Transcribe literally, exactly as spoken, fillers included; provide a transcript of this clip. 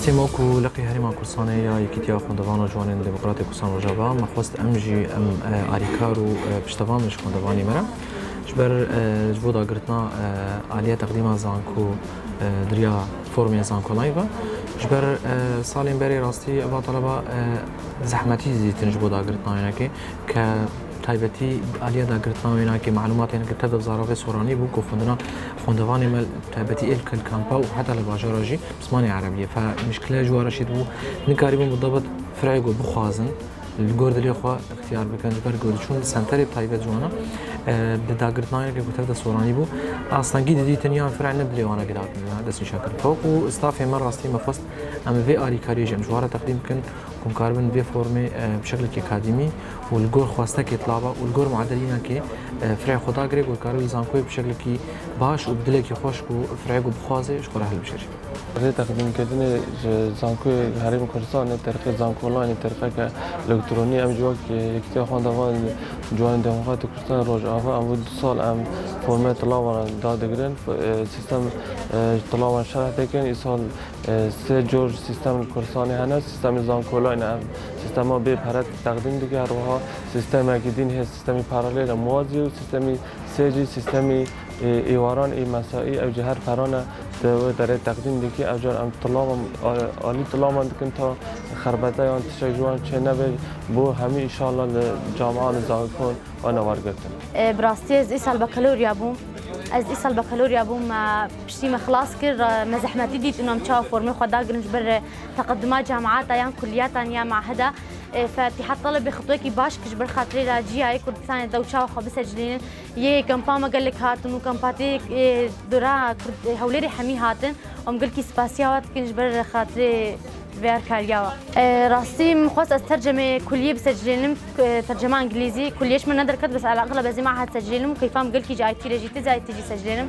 Sêmo ku leqî Herêma Kurdistanê ya Yekîtiya Xwendevana Ciwanên Demokratê Kurdistan Rojava, me xwest em jî em, e, alîkar û, e, piştevan bin ji xwendevanê me re. Ji ber, e, ji bo dagirtina, e, aliya teqdîma zanko, e, di riya formê zankolayî ve. Ji ber, e, salên berê rastî eva taleba, e, zehmetî didîtin ji bo dagirtina wênekê, ke taybetî aliya dagirtina wênekê, malûmatên ke tev de zarokê soranî bû, ku xwendina xwendevanê me taybetî êl kil kampa û heta li bajara jî bi zimanê erebî ye. Fe mişkile ji wan re şî dibû, nikarîbûn bi debit fireyê ku bixwazin, li gor dilê xwe îxtiyar bikin, ji ber ku diçûn senterê taybet ji wana, e, bi dagirtina wênekê ku tev de soranî bû, astengî didîtin yan fire ne dilê wana gidatin, destnîşan kirin. Fewq û stafê me rastî me xwest em vê alîkariyê jî em ji wan re teqdîm bikin, ku em karibin vê formê, e, bi şeklekî akademî û li gor xwestekê tilava û li gor muedelînekê, e, fireyê xwe dagire, ku karibin li zankoyê bi şeklekî baş û bi dilekî xweş ku fireyê ku bixwaze ji xwe re hilbijêrî. Rê teqdîmkirinê ji zankoyê Herêmê Kurdistanê terqê zankolayînê terqeke elektronî em ji wek Yekîtiya Xwendevan Ciwanên Demokratê Kurdistanê Rojava em bû du sal em formê tilavan da digirin. F-, e, sîstem, e, tilavan şerh dikin. Îsal, e, sê cor sîstem li Kurdistanê hene. Sîstemê zankolayînê ev sîstema bê pere teqdîm dike. Her wiha sîstemekî din hê sîstemî paralel e muwazî û sîstemî sê jî sîstemî, e, êwaran ê mesaî ew jî her perane di wê derê teqdîm dike. Ev car em tilavan, a-, alî tilavan dikin ta xerbete yan tiştek ji wan çê nebe bo hemî înşallah li camia li zankon wana wergirtin. E, bi rastî ez îsal bakalorya bûm. Ez îsal bakalorya bûm, me piştî me xilas kir, me zehmetî dît û em çawa formê xwe dagirin ji ber, e, teqedima cemaata yan kulliyatan ya maheda. E, fe tîha telebê xitwekî baş kir ji ber xatirê la ciyayê Kurdistanê de û çawa xwe bisecilînin. Yê kampa me gelek hatin û kampa tê, e, dora Kurd, e, Hewlêrê hemî hatin. Em gelkî spasiya we dikin ji ber xatirê vê alîkariya we. E, rastî min xwest ez tercemê kuliyê bisecilînim, e, tercema îngilîzî. Kuliyê ji min nederket, bes elaqila bezî mahed secilînim û keyfa min gelkî ji I T re jî, tê zî I T jî secilînim.